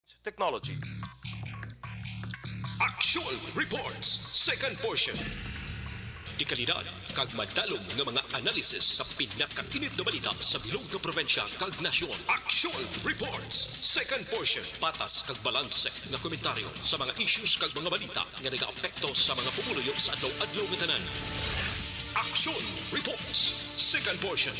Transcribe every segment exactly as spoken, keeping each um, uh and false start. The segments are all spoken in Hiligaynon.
Technology. Action Reports, second portion. Dekalidad kag madalom nga mga analysis sa pinakainit nga balita sa bilog nga probinsya kag nasyon. Action Reports, second portion. Patas kag balanse nga komentaryo sa mga issues kag mga balita nga nagaapekto sa mga pumuluyo sa adlaw-adlaw nga tanan. Action Reports, second portion.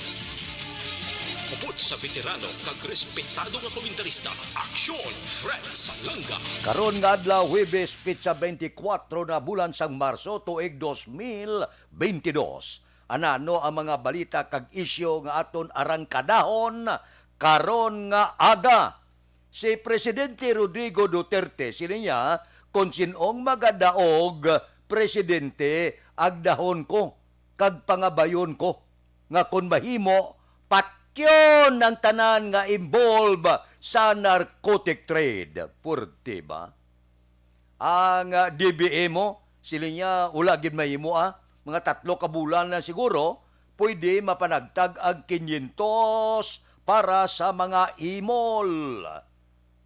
Upod sa veterano kag respetado nga komentarista, Action Fred Salanga. Karon nga adlaw, Huwebes, petsa twenty-four na bulan sang Marso, tuig dos mil twenty-dos. Anano ang mga balita kag isyu nga aton arangkadahon karon nga aga? Si Presidente Rodrigo Duterte, siling niya, kon sin-ong magadaog presidente, agdahon ko kag pangabayon ko nga kon mahimo, patyon ang tanan nga involved sa narcotic trade. Purti ba? Ang, ah, D B M, siling niya, wala gid mahimo, ah. Mga tatlo ka bulan na siguro, pwede mapanagtag ang kinyentos para sa mga imol.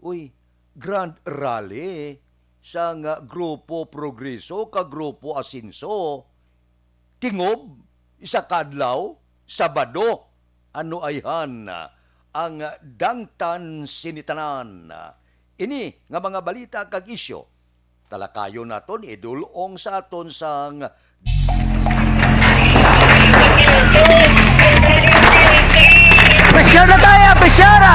Uy, grand rally sang Grupo Progreso kag Grupo Asenso. Tingob, isa ka adlaw, Sabado, ano ayhan ang dangtan sini tanan. Ini nga mga balita kag isyu, talakayon naton, idul-ong sa aton sang Pressure na tayo, pressure na!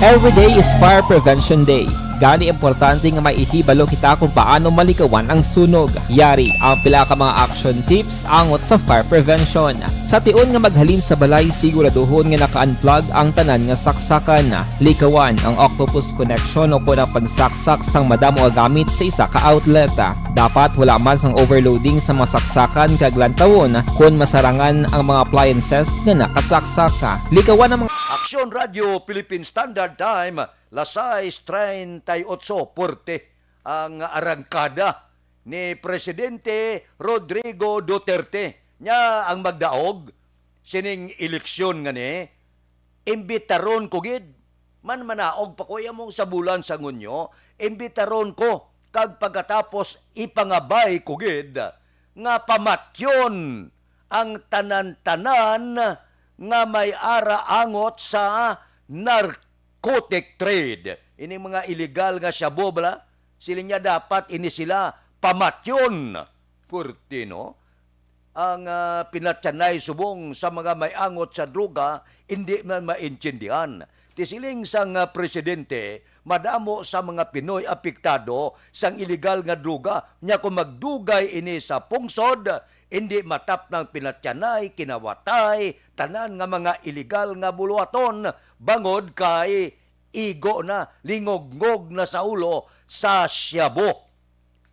Every day is Fire Prevention Day. Gani, importante nga may ihibalo kita kung paano malikawan ang sunog. Yari ang pila ka mga action tips angot sa fire prevention. Sa tion nga maghalin sa balay, siguraduhon nga naka-unplug ang tanan nga saksakan. Likawan ang octopus connection o kon ang pagsaksak sang madamo nga gamit sa isa ka outlet. Dapat wala man sang overloading sa mga saksakan kag lantawon kon masarangan ang mga appliances nga nakasaksak. Likawan ang mga Aksyon Radyo Philippine Standard Time, las sais treinta y ocho, pwerte ang arangkada ni Presidente Rodrigo Duterte. Nya ang magdaog sining eleksyon nga ni, imbitaron ko gid. Man manaog pa ko, amo sa bulan sang Hunyo, imbitaron ko, kag pagkatapos ipangabay ko gid nga pamatyon ang tanan-tanan nga may ara angot sa narcotic trade. Ining mga illegal nga shabu bala, siling niya, dapat ini sila pamatyon. Purti, no? Ang, ah, pinatyanay subong sa mga may angot sa droga, indi man maintindihan. Ti siling sang, ah, presidente, madamo sa mga Pinoy apektado sang iligal nga droga. Nya kung magdugay ini sa pungsod, indi matapnang pinatyanay, kinawatay, tanan nga mga iligal nga buluhaton, bangod kay igo na, lingogngog na sa ulo sa shabu.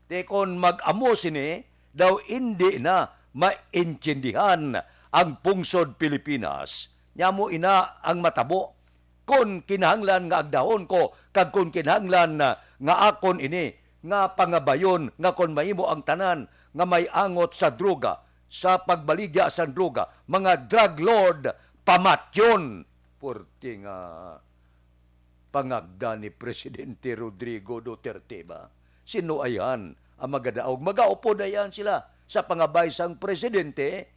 Ti kon mag-amo sini, daw indi na maintindihan ang pungsod Pilipinas. Nya mo ina ang matabo. Kon kinahanglan nga agdahon ko, kag kon kinahanglan na nga akon ini nga pangabayon, nga kon mahimo ang tanan nga may angot sa droga, sa pagbaligya sang droga, mga drug lord, pamatyon. Purti nga pangagda ni Presidente Rodrigo Duterte ba? Sino ayhan ang magadaog? Magaupod ayhan sila sa pangabay sang presidente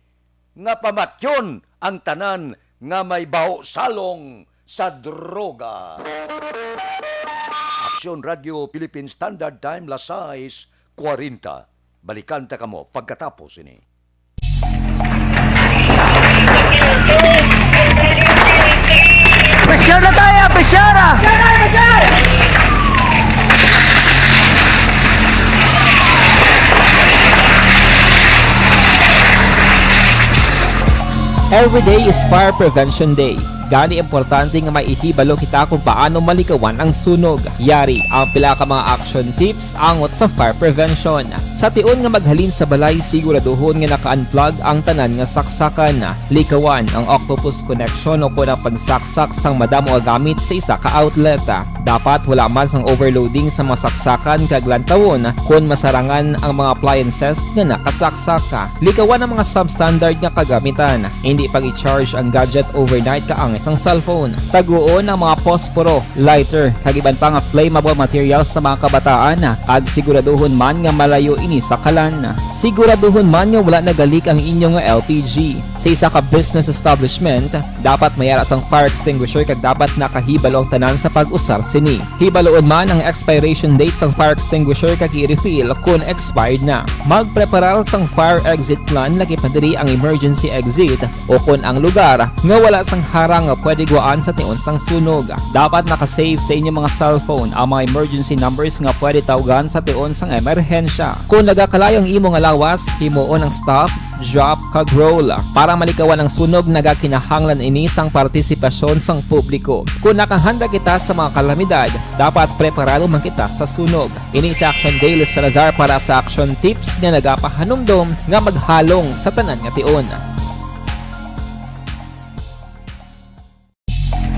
nga pamatyon ang tanan nga may baho salong sa droga. Aksyon Radyo Philippine Standard Time, las sais kwarenta. Balikan ta kamo pagkatapos ini. Pressure na tayo, pressure na! Every day is Fire Prevention Day. Gani, importante nga maihibalo kita kung paano malikawan ang sunog. Yari ang pila ka mga action tips angot sa fire prevention. Sa tion nga maghalin sa balay, siguraduhon nga naka-unplug ang tanan nga saksakan. Likawan ang octopus connection o kon ang pagsaksak sang madamo nga gamit sa isa ka outlet. Dapat wala man sang overloading sa mga saksakan kag lantawon kon masarangan ang mga appliances nga nakasaksak. Likawan ang mga substandard nga kagamitan. Hindi pag-i-charge ang gadget overnight kaangay sang cellphone. Taguon ang mga posporo, lighter, kag iban pa nga flammable materials sa mga kabataan, kag siguraduhon man nga malayo ini sa kalan. Siguraduhon man nga wala nagalik ang inyo nga L P G. Sa isa ka business establishment, dapat may ara sang fire extinguisher kag dapat nakahibalo ang tanan sa pag-usar sini. Hibaloon man ang expiration date sang fire extinguisher kag i-refill kon expired na. Magpreparar sang fire exit plan, lakip na diri ang emergency exit o kon ang lugar nga wala sang harang nga pwede guwaan sa tion sang sunog. Dapat naka-save sa inyo mga cellphone ang mga emergency numbers nga pwede tawgan sa tion sang emerhensya. Kon nagakalayo ang imo nga lawas, himuon ang stop, drop, kag roll. Para malikawan ang sunog, nagakinahanglan ini sang partisipasyon sang publiko. Kon nakahanda kita sa mga kalamidad, dapat preparado man kita sa sunog. Ini si Action Dale Salazar para sa Action Tips nga nagapahanumdom nga maghalong sa tanan nga tion.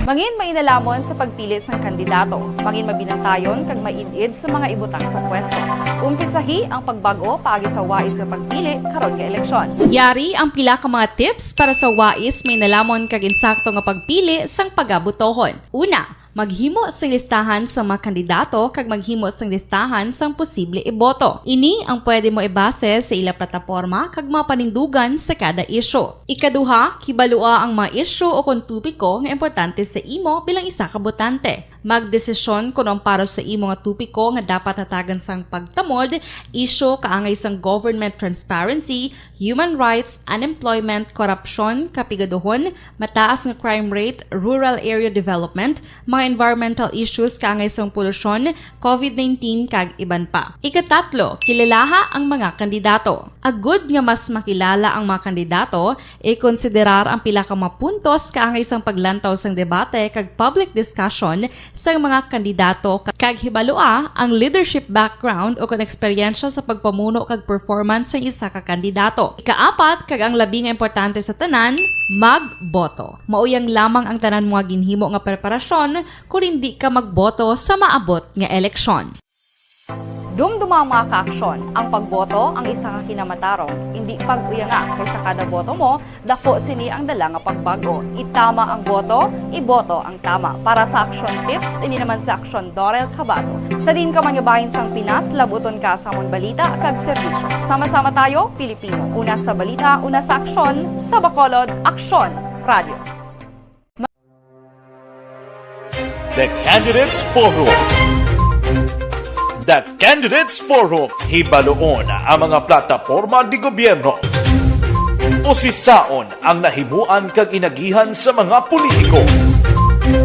Mangin mainalamon sa pagpili sang kandidato. Mangin mabinantayon kag maid-id sa mga ibutang sa pwesto. Umpisahi ang pagbag-o paagi sa wais nga pagpili karon nga eleksyon. Yari ang pila ka mga tips para sa wais, mainalamon kag insakto nga pagpili sang pagabotohon. Una, maghimo sing listahan sa mga kandidato kag maghimo sing listahan sang posible iboto. Ini ang pwede mo ibase sa ila plataporma kag mga panindugan sa kada isyu. Ikaduha, kibalua ang mga isyu o kon topiko nga importante sa imo bilang isa ka botante. Magdesisyon kon ang para sa imo nga topiko nga dapat hatagan sang pagtamod, isyu kaangay sang government transparency, human rights, unemployment, korupsyon, kapigaduhon, mataas nga crime rate, rural area development, mga environmental issues kaangay sang polusyon, covid nineteen, kag iban pa. Ikatatlo, kilalaha ang mga kandidato. Agud nga mas makilala ang mga kandidato, ikonsiderar ang pila ka mga puntos kaangay sang paglantaw sang debate kag public discussion sang mga kandidato, kag hibalua ang leadership background o kon eksperyensya sa pagpamuno kag performance sang isa ka kandidato. Ikaapat, kag ang labi nga importante sa tanan, magboto. Mauyang lamang ang tanan mo nga ginhimo nga preparasyon kon indi ka magboto sa maabot nga eleksyon. Dumduma ang mga kaaksyon. Ang pagboto ang isa ka kinamatarong. Indi pag-uyanga, kay sa kada boto mo, dako sini ang dala nga pagbag-o. Itama ang boto, iboto ang tama. Para sa Action Tips, ini naman si Action Dorel Cabato. Sa diin ka man nga bahin sang Pinas, labuton ka sa amon balita kag serbisyo. Sama-sama tayo, Pilipino. Una sa balita, una sa aksyon, sa Bacolod, Aksyon Radio. The Candidates Forum. The Candidates Forum. Hibaloon ang mga plataporma de gobyerno. Usisaon ang nahimuan kag inagihan sa mga politiko.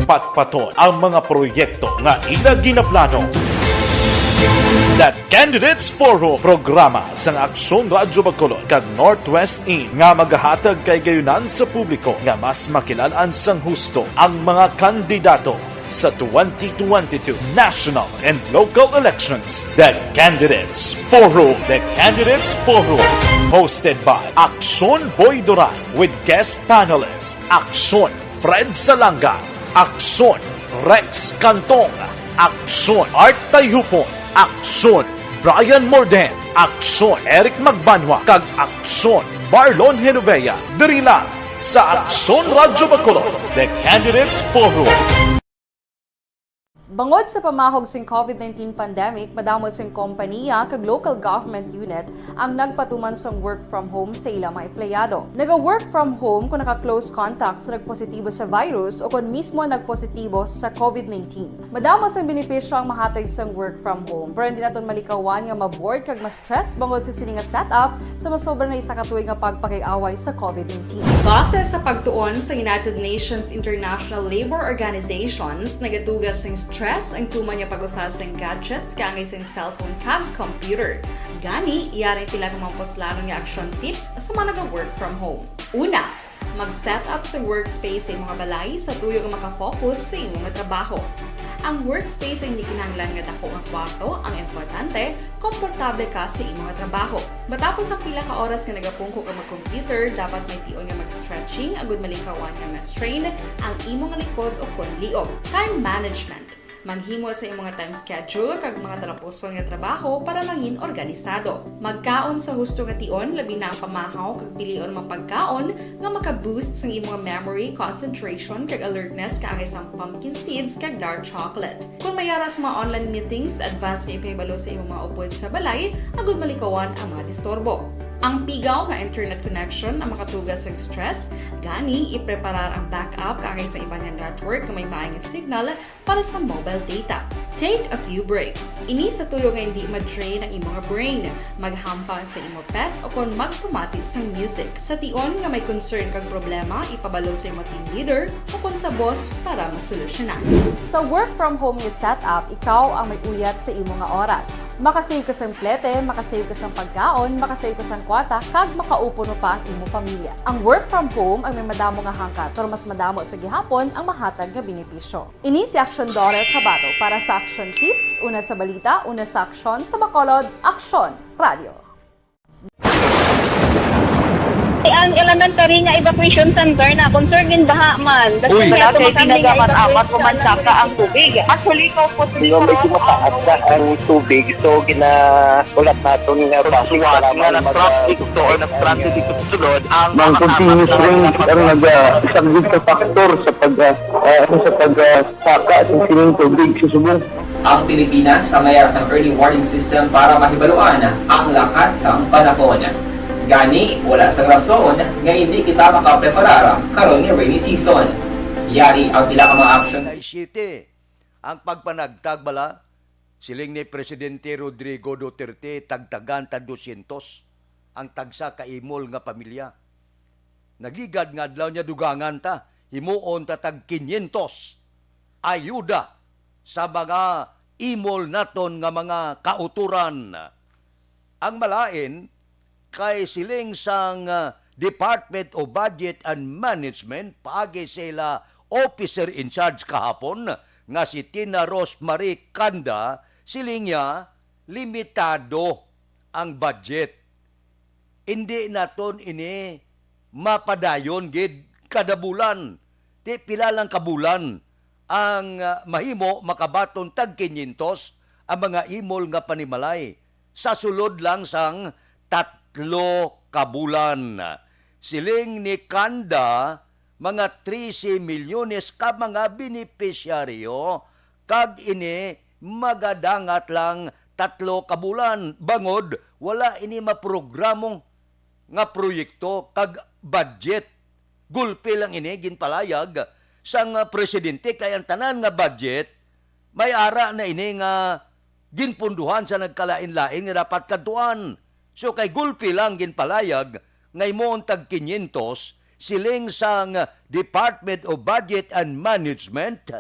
Patpaton ang mga proyekto nga ila ginaplano. The Candidates Forum, programa sang Aksyon Radyo Bacolod kag Northwest In nga magahatag kahigayonan sa publiko nga mas makilal-an sang husto ang mga kandidato sa twenty twenty-two national and local elections. The Candidates Forum. The Candidates Forum, hosted by Aksyon Boy Duran with guest panelist Aksyon Fred Salanga, Aksyon Rex Cantong, Aksyon Art Tayhupon, Aksyon Brian Morden, Aksyon Eric Magbanwa, kag Aksyon Marlon Genovea. Diri lang sa Aksyon Radyo Bacolod, The Candidates Forum. Bangod sa pamahog sing covid nineteen pandemic, madamo sing kompanya kag local government unit ang nagpatuman sang work from home sa ila mga empleyado. Naga-work from home kung naka-close contact sa nagpositibo sa virus o kon mismo nagpositibo sa covid nineteen. Madamo sang benepisyo ang mahatag sang work from home, pero hindi naton malikawan nga ma-bored kag ma-stress bangod sa sini nga setup sa masobra na isa ka tuig nga pagpakig-away sa covid nineteen. Base sa pagtuon sa United Nations International Labour Organizations, nagaduga sing stress ang tuman nga pag-usa sang gadgets kaangay sang cellphone kag computer. Gani, yari pila ka mga puslanon nga action tips sa mga naga-work from home. Una, Mag-set up sa workspace sa imong balay sa tuyo nga makafocus sa imong trabaho. Ang workspace ay hindi kinahanglan nga dako nga kwarto, ang importante, komportable ka sa imong trabaho. Matapos ang pila ka oras nga nagapungko ka mag-computer, dapat may tion nga mag-stretching agud malikawan nga ma-strain ang imong likod o kon liog. Time management. Maghimo sa imong time schedule kag mga talapuson nga trabaho para mangin organisado. Magkaon sa husto nga tion, labi na ang pamahaw kag pilion mga pagkaon nga maka-boost sang imong memory, concentration, kag alertness kaangay sang pumpkin seeds kag dark chocolate. Kung may ara sa mga online meetings, advance nga ipahibalo sa imong mga upod sa balay agud malikawan ang mga disturbo. Ang pigaw nga internet connection ang makatuga sa stress, gani ipreparar ang backup kaangay sa iban nga network nga may maay nga signal para sa mobile data. Take a few breaks. Ini sa tuyo nga hindi ma-drain ang imong brain. Maghampang sa imo pet o kon magpamati sang music. Sa tion nga may concern kag problema, ipabalo sa imo team leader o kon sa boss para masolusyonan. Sa work from home nga setup, ikaw ang may uyat sa imo nga oras. Makasave ka sang plete, makasave ka sang pagkaon, makasave ka sang kwarta, kag makaupo pa ang imo pamilya. Ang work from home ang may madamo nga hangkat, pero mas madamo sa gihapon ang mahatag nga benepisyo. Ini si Aksyon Dorel Cabato para sa Aksyon Tips, una sa balita, una sa aksyon, sa Bacolod, Aksyon Radio. Ang elementary nga evacuation center na concern din baha man. Uy, wala kay tinaga man amat ko man saka ang tubig. Actually, ko po medyo mataas na ang tubig, so gina-, ulat naton nga basi nga nag-traffic to or nag-transit dito sa sulod ang mga continuous rain ang nag-, ah, isang big factor sa pag, ah, ah, sa pag, ah, saka sa sining tubig sa subong. Ang Pilipinas ang may sang early warning system para mahibaluan ang lakat sang panahon. Gani, wala sang rason nga hindi kita makapreparar karon nga rainy season. Yari ang pila ka mga aksyon. Ang pagpanagtag bala, siling ni Presidente Rodrigo Duterte, tagtagan ta dosyentos ang tagsa ka imol nga pamilya. Nagligad nga adlaw niya dugangan ta, himuon ta tag kinyentos ayuda sa mga imol naton nga mga kautoran. Ang malain kay siling sang, ah, Department of Budget and Management, paagi sa ila officer in charge kahapon nga si Tina Rosemary Canda, siling niya, limitado ang budget. Indi naton ini mapadayon gid kada bulan. Ti pila lang ka bulan ang, ah, mahimo makabaton tag kinyentos ang mga imol nga panimalay sa sulod lang sang tatlo ka bulan. Siling ni Canda, mga trese milyones ka mga benepisyaryo, kag ini magadangat lang tatlo ka bulan bangod wala ini maprogramo nga proyekto kag budget. Gulpi lang ini ginpalayag sang, ah, presidente, kay ang tanan nga budget may ara na ini nga ginpunduhan sa nagkalain-lain nga dapat kadtuan. So, kay gulpi lang ginpalayag nga himuon tag kinyentos, siling sang Department of Budget and Management,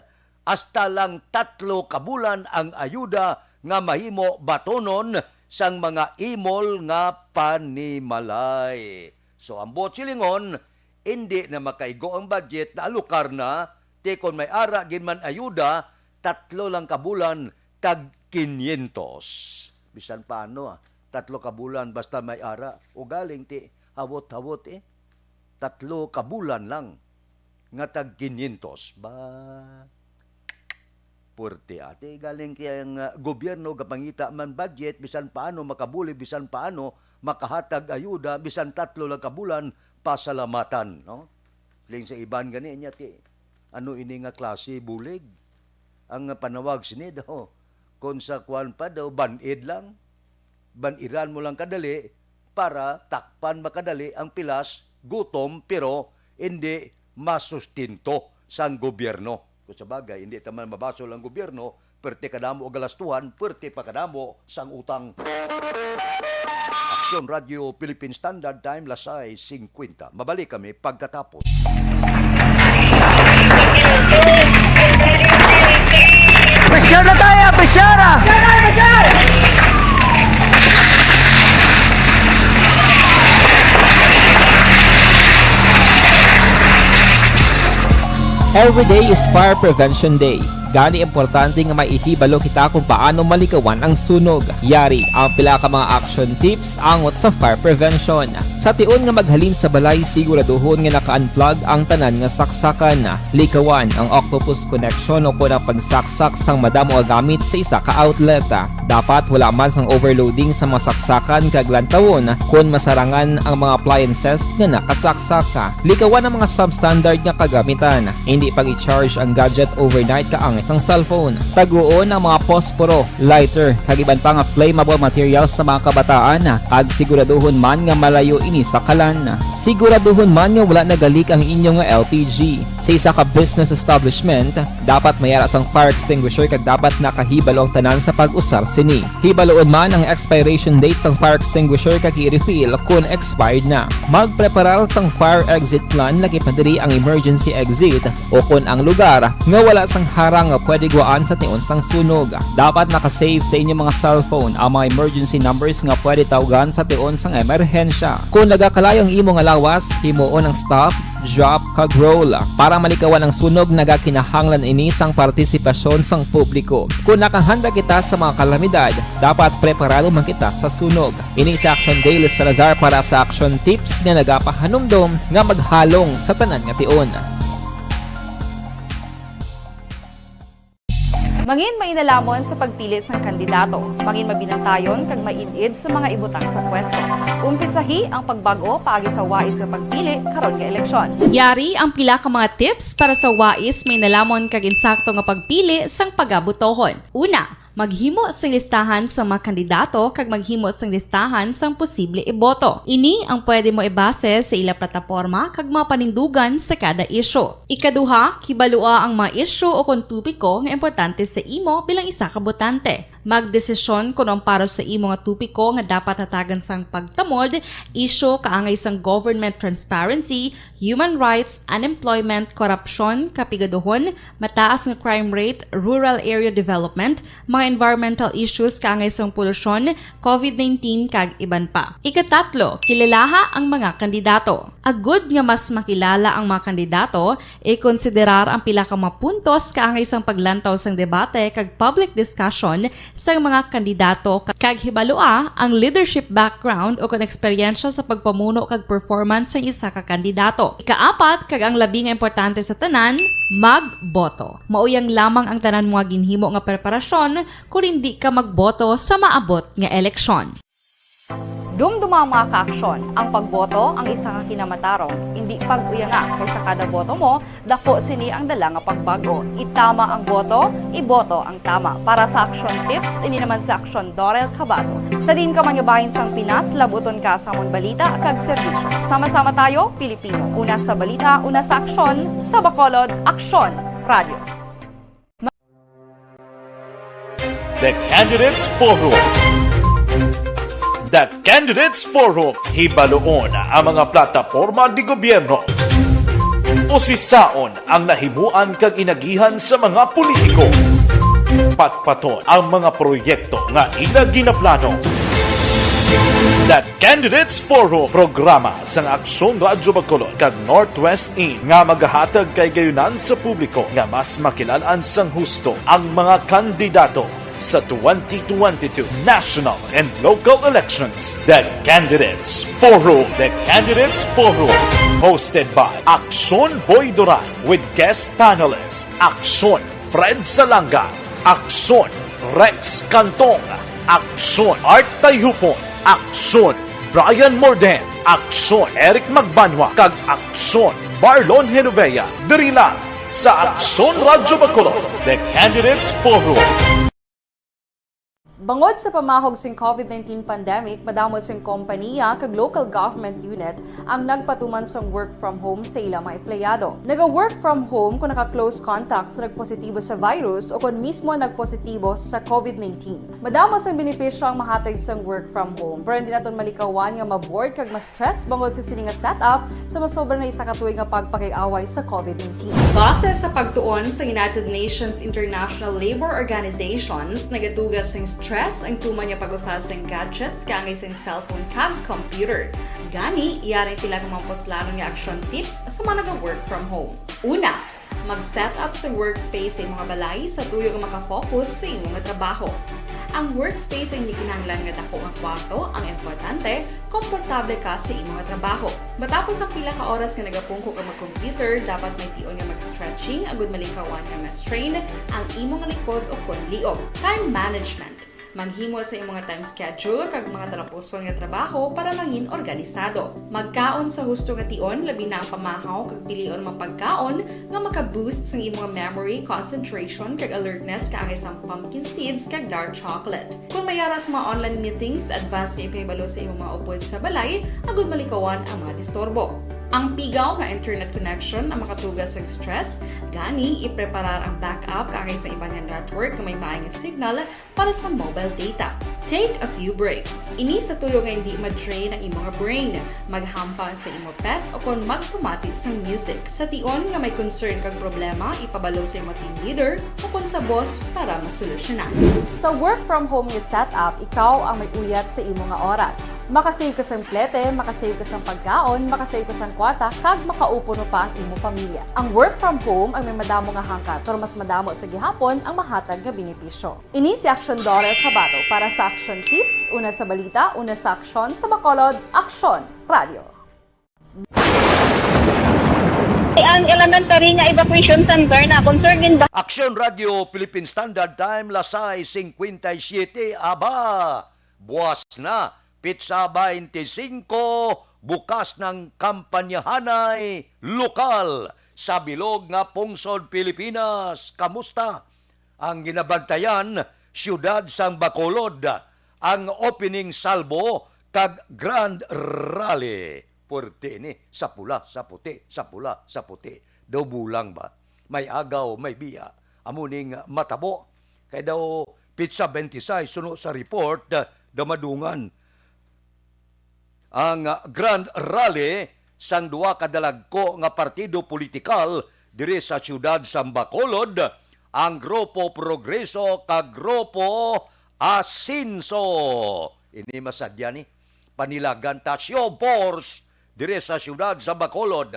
hasta lang tatlo ka bulan ang ayuda nga mahimo batonon sang mga imol nga panimalay. So, ang buot silingon, indi na makaigo ang budget, naalokar na, ti kon may ara gid man ayuda, tatlo lang ka bulan, tag kinyentos. Bisan paano, ah, tatlo ka bulan, basta may ara. Ugaling ti hawot-hawot, eh. Tatlo ka bulan lang nga tag kinyentos. Ba, puwerte, ate. Galing kay ang, ah, gobyerno gapangita man budget, bisan paano makabulig, bisan paano makahatag ayuda, bisan tatlo lang ka bulan, pasalamatan, no? Siling sa iban gani niya, ti, ano ini nga klase bulig? Ang panawag sini daw, kung sa kuwan pa daw, ban-id lang. Ban-iran mo lang kadali para takpan makadali ang pilas, gutom, pero hindi masustinto sang gobyerno. Kung sa bagay, hindi ta man mabasol ang gobyerno, perte kadamo ang galastuhan, perte pa kadamo sang utang. Aksyon Radio Philippine Standard Time, las sais singkwenta. Mabalik kami pagkatapos. Pressure na tayo! Pressure! Every day is Fire Prevention Day. Gani importante nga may ihibalo kita kung paano malikawan ang sunog. Yari ang pila ka mga action tips angot sa fire prevention. Sa tion nga maghalin sa balay, siguraduhon nga naka-unplug ang tanan nga saksakan. Likawan ang octopus connection o kon ang pagsaksak sang madamo nga gamit sa isa ka outlet. Dapat wala man sang overloading sa mga saksakan kag lantawon kon masarangan ang mga appliances nga nakasaksak. Likawan ang mga substandard nga kagamitan. Hindi pag-i-charge ang gadget overnight kaangay sang cellphone. Taguon ang mga posporo, lighter, kag iban pa nga flammable materials sa mga kabataan, kag siguraduhon man nga malayo ini sa kalan. Siguraduhon man nga wala nagalik ang inyo nga L P G. Sa isa ka business establishment, dapat may ara sang fire extinguisher kag dapat nakahibalo ang tanan sa pag-usar sini. Hibaloon man ang expiration date sang fire extinguisher kag i-refill kon expired na. Magpreparar sang fire exit plan, lakip na diri ang emergency exit o kon ang lugar nga wala sang harang nga pwede gwaan sa tion sang sunog. Dapat naka-save sa inyo mga cellphone ang mga emergency numbers nga pwede tawgan sa tion sang emerhensya. Kon nagakalayo ang imo nga lawas, himuon ang stop, drop, kag roll. Para malikawan ang sunog, nagakinahanglan ini sang partisipasyon sang publiko. Kon nakahanda kita sa mga kalamidad, dapat preparado man kita sa sunog. Ini si Action Daily Salazar para sa Action Tips nga nagapahanumdom nga maghalong sa tanan nga tion. Mangin mainalamon sa pagpili sang kandidato. Mangin mabinantayon kag maid-id sa mga ibutang sa pwesto. Umpisahi ang pagbag-o paagi sa wais nga pagpili karon nga eleksyon. Yari ang pila ka mga tips para sa wais mainalamon kag insakto nga pagpili sang pagabotohon. Una, maghimo sing listahan sa mga kandidato kag maghimo sing listahan sang posible iboto. Ini ang pwede mo ibase sa ila plataporma kag mga panindugan sa kada isyu. Ikaduha, kibalua ang mga isyu o kon topiko nga importante sa imo bilang isa ka botante. Magdesisyon kon ang para sa imo nga topiko nga dapat hatagan sang pagtamod, isyu kaangay sang government transparency, human rights, unemployment, korupsyon, kapigaduhon, mataas nga crime rate, rural area development, mga environmental issues kaangay sang polusyon, covid nineteen, kag iban pa. Ikatatlo, kilalaha ang mga kandidato. Agud nga mas makilala ang mga kandidato, ikonsiderar ang pila ka mga puntos kaangay sang paglantaw sang debate kag public discussion sang mga kandidato, kag hibalua ang leadership background o kon eksperyensya sa pagpamuno kag performance sang isa ka kandidato. Ikaapat, kag ang labi nga importante sa tanan, magboto. Mao yang lamang ang tanan mo nga ginhimo nga preparasyon kon indi ka magboto sa maabot nga eleksyon. Dumduma, mga ka-aksyon, ang pagboto ang isa ka kinamatarong, indi pag-uyanga, kay sa kada boto mo, dako sini ang dala nga pagbag-o. Itama ang boto, iboto ang tama. Para sa Action Tips, ini naman si Aksyon Dorel Cabato. Sa diin ka man nga bahin sang Pinas, labuton ka sa amon balita kag serbisyo. Sama-sama tayo, Pilipino. Una sa balita, una sa aksyon, sa Bacolod, Aksyon Radio. The Candidates Forum. The Candidates Forum. Hibaluon ang mga plataporma de gobyerno. Usisaon ang nahimuan kag inagihan sa mga politiko. Patpaton ang mga proyekto nga ila ginaplano. The Candidates Forum, programa sang Aksyon Radyo Bacolod kag Northwest In nga magahatag kaayohan sa publiko nga mas makilal-an sang husto ang mga kandidato sa twenty twenty-two national and local elections. The Candidates Forum. The Candidates Forum, hosted by Aksyon Boy Duran with guest panelist Aksyon Fred Salanga, Aksyon Rex Cantong, Aksyon Art Tayhupon, Aksyon Brian Morden, Aksyon Eric Magbanwa, kag Aksyon Marlon Genovea. Diri lang sa Aksyon Radyo Bacolod, The Candidates Forum. Bangod sa pamahog sing covid nineteen pandemic, madamo sing kompanya kag local government unit ang nagpatuman sang work from home sa ila mga empleyado. Naga-work from home kung naka-close contact sa nagpositibo sa virus o kon mismo nagpositibo sa covid nineteen. Madamo sang benepisyo ang mahatag sang work from home, pero hindi naton malikawan nga ma-bored kag ma-stress bangod sa sini nga setup sa masobra na isa ka tuig nga pagpakig-away sa covid nineteen. Base sa pagtuon sa United Nations International Labour Organizations, nagadugang sing stress Stress ang tuman nga pag-usar sang gadgets kaangay sang cellphone kag computer. Gani, yari pila ka mga puslanon nga action tips sa mga naga-work from home. Una, mag-set up sa workspace sa imong balay sa tuyo nga makafocus sa imong trabaho. Ang workspace ang hindi kinahanglan nga dako nga kwarto, ang importante, komportable ka sa imong trabaho. Matapos ang pila ka oras nga nagapungko ka mag-computer, dapat may tion nga mag-stretching agud malikawan nga ma-strain ang imong likod o kon liog. Time management. Maghimo sa imong time schedule kag mga talapuson nga trabaho para mangin organisado. Magkaon sa husto nga tion, labi na ang pamahaw kag pilion mga pagkaon nga maka-boost sang imong memory, concentration kag alertness kaangay sang pumpkin seeds kag dark chocolate. Kung may ara sa mga online meetings, advance nga ipahibalo sa imong mga upod sa balay agud malikawan ang mga disturbo. Ang pigaw nga internet connection ang makatuga sa stress, gani ipreparar ang backup kaangay sa iban nga network nga may maay nga signal para sa mobile data. Take a few breaks. Ini sa tuyo nga hindi ma-drain ang imong brain. Maghampang sa imo pet o kon magpamati sang music. Sa tion nga may concern kag problema, ipabalo sa imo team leader o kon sa boss para masolusyonan. Sa work from home nga setup, ikaw ang may uyat sa imo nga oras. Makasave ka sang plete, makasave ka sang pagkaon, makasave ka sang kwarta, kag makaupo pa ang imo pamilya. Ang work from home ang may madamo nga hangkat, pero mas madamo sa gihapon ang mahatag nga benepisyo. Ini si Action Daughter Kabato para sa Action Tips, una sa balita, una sa aksyon sa Bacolod, Action Radio. Ang elementary nga evacuation center na concerned din ba? Action Radio Philippine Standard Time, las sais cincuenta y siete. Aba, buwas na, pitsa twenty-five, bukas ng kampanyahanay lokal sa bilog nga pungsod Pilipinas. Kamusta? Ang ginabantayan, siyudad sang Bacolod, ang opening salvo kag grand rally. Puwerte ini, sa pula, sa puti, sa pula, sa puti. Daw bulang ba? May agaw, may biya. Amo ning matabo. Kay daw, pitsa twenty-five, suno sa report, daw madungan ang grand rally sang duha ka dalagko nga partido politikal diri sa siyudad sang Bacolod, ang Grupo Progreso kag Grupo Asenso. Ini masadya ni panilagan ta show of force diri sa siyudad sa Bacolod.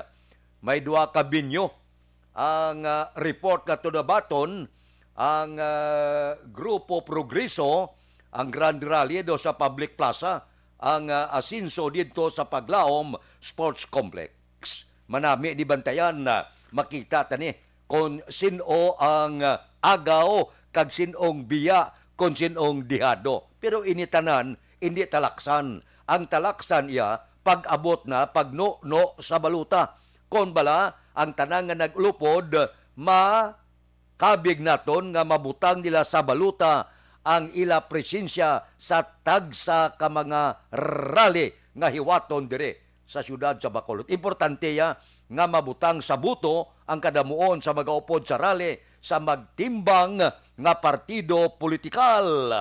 May duha ka venue ang, ah, report nga tudabaton ang, ah, Grupo Progreso, ang Grand Rally do sa Public Plaza, ang, ah, Asenso didto sa Paglaom Sports Complex. Manami ni bantayan, ah, makita ta ni kon sin-o ang, ah, agaw kag sin-ong biya, kon sin-ong dihado. Pero ini tanan, indi talaksan. Ang talaksan iya, pag-abot na, pagnuno sa balota. Kon bala, ang tanan nga nag-ulupod, makabig naton nga mabutang nila sa balota ang ila presensya sa tagsa ka mga rally nga hiwaton diri sa siyudad sa Bacolod. Importante ya nga mabutang sa buto ang kadamuon sa magaupod sa rally sa magtimbang nga partido politikal.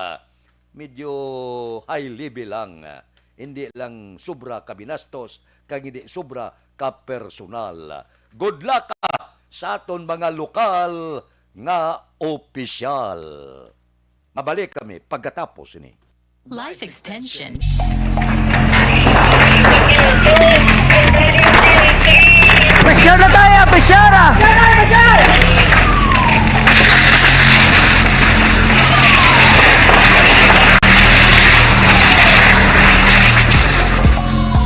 Medyo high level lang. Hindi lang sobra ka binastos, kag hindi sobra ka personal. Good luck, ah, sa aton mga lokal nga opisyal. Mabalik kami pagkatapos ini. Life extension. Pressure na tayo, pressure na!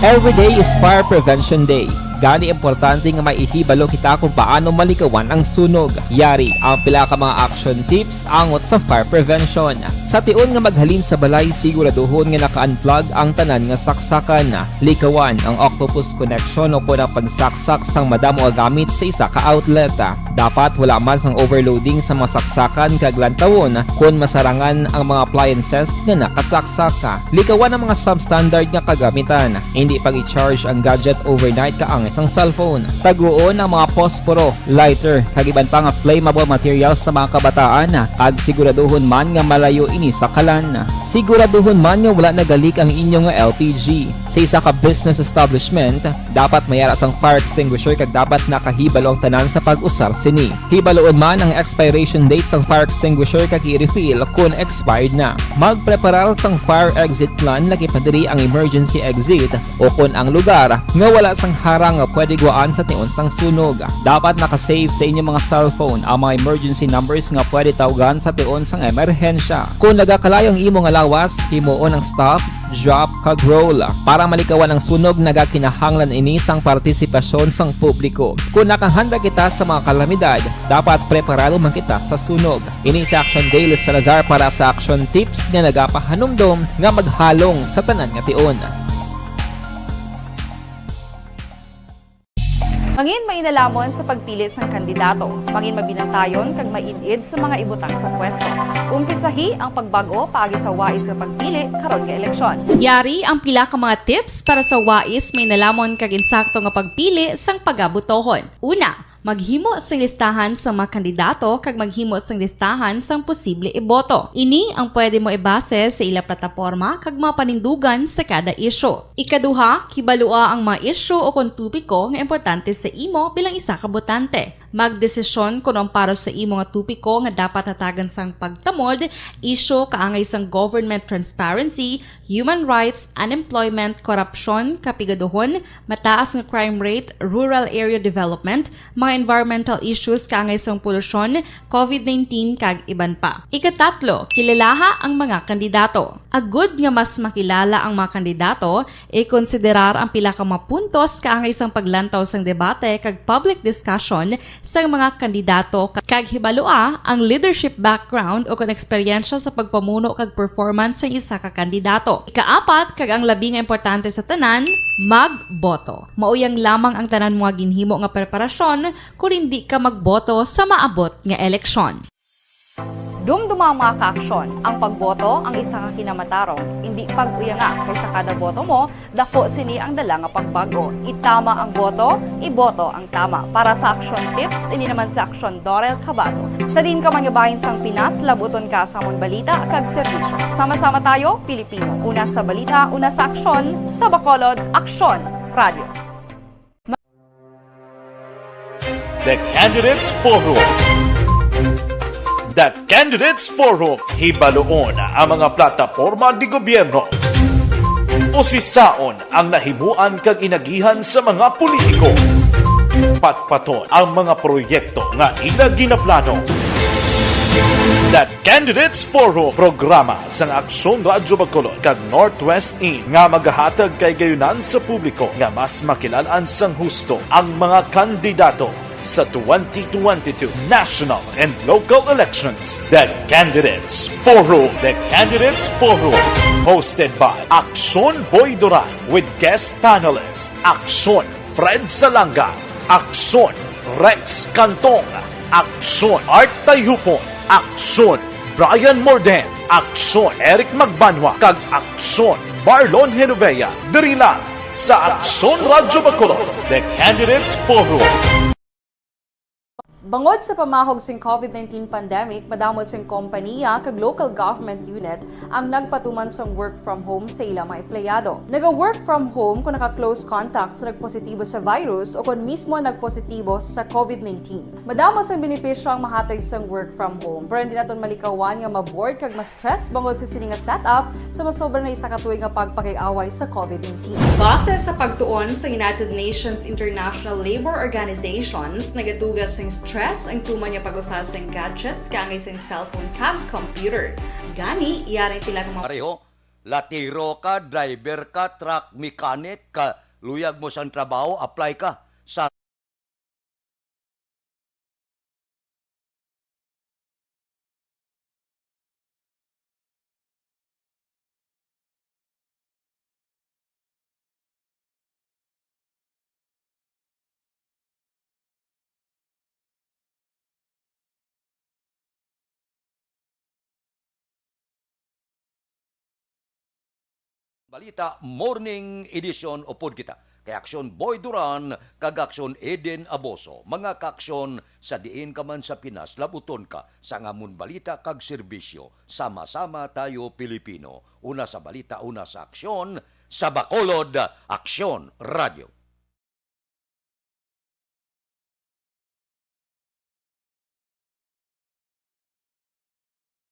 Every day is Fire Prevention Day. Gani, importante nga may ihibalo kita kung paano malikawan ang sunog. Yari ang pila ka mga action tips angot sa fire prevention. Sa tion nga maghalin sa balay, siguraduhon nga naka-unplug ang tanan nga saksakan. Likawan ang octopus connection o kon ang pagsaksak sang madamo nga gamit sa isa ka outlet. Dapat wala man sang overloading sa mga saksakan kag lantawon kon masarangan ang mga appliances nga nakasaksak. Likawan ang mga substandard nga kagamitan. Hindi pag-i-charge ang gadget overnight kaangay sang cellphone. Taguon ang mga posporo, lighter, kag iban pa nga flammable materials sa mga kabataan, kag siguraduhon man nga malayo ini sa kalan. Siguraduhon man nga wala nagalik ang inyo nga L P G. Sa isa ka business establishment, dapat may ara sang fire extinguisher kag dapat nakahibalo ang tanan sa pag-usar sini. Hibaluon man ang expiration date sang fire extinguisher kag i-refill kon expired na. Magpreparar sang fire exit plan, laki pa diri ang emergency exit o kon ang lugar nga wala sang harang nga pwede gwaan sa tion sang sunog. Dapat naka-save sa inyo mga cellphone ang mga emergency numbers nga pwede tawgan sa tion sang emerhensya. Kon nagakalayo ang imo nga lawas, himuon ang stop, drop, kag roll. Para malikawan ang sunog, nagakinahanglan ini sang partisipasyon sang publiko. Kon nakahanda kita sa mga kalamidad, dapat preparado man kita sa sunog. Ini si Action Dale Salazar para sa Action Tips nga nagapahanumdom nga maghalong sa tanan nga tion. Mangin mainalamon sa pagpili sang kandidato. Mangin mabinantayon kag maid-id sa mga ibutang sa pwesto. Umpisahi ang pagbag-o paagi sa wais nga pagpili karon nga eleksyon. Yari ang pila ka mga tips para sa wais, mainalamon kag insakto nga pagpili sang pagabotohon. Una, maghimo sing listahan sa mga kandidato kag maghimo sing listahan sang posible iboto. Ini ang pwede mo ibase sa ila plataporma kag mga panindugan sa kada isyu. Ikaduha, kibalua ang mga isyu o kon topiko nga importante sa imo bilang isa ka botante. Magdesisyon kon ang para sa imo nga topiko nga dapat hatagan sang pagtamod, isyu kaangay sang government transparency, human rights, unemployment, korupsyon, kapigaduhon, mataas nga crime rate, rural area development, mga environmental issues kaangay sang polusyon, covid nineteen, kag iban pa. Ikatatlo, kilalaha ang mga kandidato. Agud nga mas makilala ang mga kandidato, ikonsiderar ang pila ka mga puntos kaangay sang paglantaw sang debate kag public discussion sang mga kandidato, ka-, kag hibalua ang leadership background o kon eksperyensya sa pagpamuno kag performance sang isa ka kandidato. Ikaapat, kag ang labi nga importante sa tanan, magboto. Mao yang lamang ang tanan mo nga ginhimo nga preparasyon kon indi ka magboto sa maabot nga eleksyon. Dumduma ang mga kaaksyon. Ang pagboto ang isa ka kinamatarong. Indi pag-uyanga, kay sa kada boto mo, dako sini ang dala nga pagbag-o. Itama ang boto, iboto ang tama. Para sa Action Tips, ini naman si Action Dorel Cabato. Sa diin ka man nga bahin sang Pinas, labuton ka sa amon balita kag serbisyo. Sama-sama tayo, Pilipino. Una sa balita, una sa aksyon, sa Bacolod, Aksyon Radio. The Candidates Forum. The Candidates Forum, hibaluon ang mga plataporma di gobyerno. Usisaon ang nahimuan kag inagihan sa mga politiko. Patpaton ang mga proyekto nga ila ginaplano. The Candidates Forum, programa sang Aksyon Radyo Bacolod kag Northwest In nga magahatag kay gayunan sa publiko nga mas makilal-an sang husto ang mga kandidato sa twenty twenty-two national and local elections. The Candidates Forum. The Candidates Forum, hosted by Aksyon Boy Duran with guest panelist Aksyon Fred Salanga, Aksyon Rex Cantong, Aksyon Art Tayhupon, Aksyon Brian Morden, Aksyon Eric Magbanwa, kag Aksyon Marlon Genovea, diri lang sa Aksyon Radyo Bacolod, The Candidates Forum. Bangod sa pamahog sing covid nineteen pandemic, madamo sing kompaniya kag local government unit ang nagpatuman sang work from home sa ila mga empleyado. Naga-work from home kung naka-close contact sa nagpositibo sa virus o kon mismo nagpositibo sa covid nineteen. Madamo sang benepisyo ang mahatag sang work from home, pero hindi naton malikawan nga ma-bored kag ma-stress bangod sa sini nga setup sa masobra na isa ka tuig nga pagpakig-away sa covid nineteen. Base sa pagtuon sa United Nations International Labour Organizations, nagatuga sing stress ang tuman nga pag-usa sing gadgets kaangay sing cellphone kag computer. Gani, yari ang pila ka mga Pareho, latiro ka, driver ka, truck mechanic ka, luyag mo sang trabaho, apply ka sa Balita Morning Edition, upod kita kay Aksyon Boy Duran kag Aksyon Eden Aboso. Mga kaaksyon, sa diin ka man sa Pinas, labuton ka sang amon balita kag serbisyo. Sama-sama tayo, Pilipino. Una sa balita, una sa aksyon, sa Bacolod, Aksyon Radio.